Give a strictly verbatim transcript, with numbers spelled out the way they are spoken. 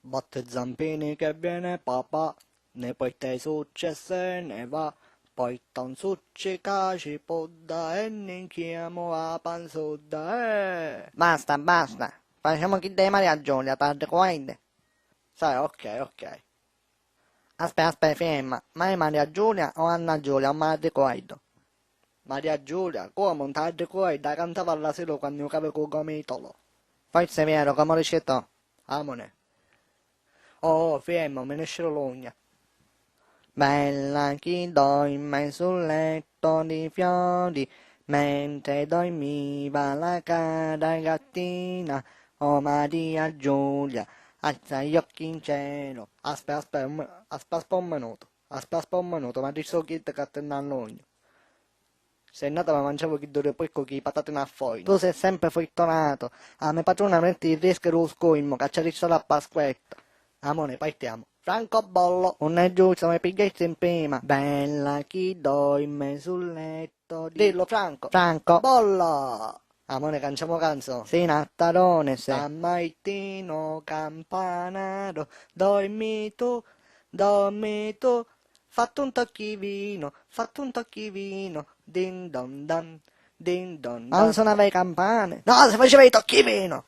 Batte zampini che viene papà, ne porta i succi e se ne va, porta un succi ca ci pudda e ninchiamu a panzudda, eh! Basta, basta, facemu chidda di Maria Giulia, t'arricuardi? Sai, ok, ok. Aspè, aspè, ferma, ma è Maria Giulia o Anna Giulia, non m'arricuardu. Maria Giulia, comu, non t'arricuardi? A cantava all'asilo quannu jucavi cu Gomitolo. Forse è vero, comu dici tu. Amone. Oh, oh, fermu, mi nesciru l'ugna. Bella chi dorme sul letto di fiori, mentre dormiva la cara gattina, oh Maria Giulia, alza gli occhi in cielo. Aspè, aspè, un mi-, aspè, aspè un minutu, aspè, aspè un minutu, ma dici chiddu ca ti nn'allugnu. Se nata ma manciavu chiddu di porcu chi i patati nna fornu. Tu sei sempre furtunatu. A me patruna metti il rischio di un sculmo, cacciariccia la Pasquetta. Amone, partiamo. Franco Bollo, non è giusto, mi pigliasti in prima. Bella chi dorme sul letto di... Dillo, Franco. Franco. Bollo. Amone, canciamo canzone. Sì, nattarone, sì. San Martino Campanaro, dormi tu, dormi tu, fatti un tocchivino, fatti un tocchivino, din don dan, din don dan. Ma non suonava i campane? No, si faceva i tocchivino!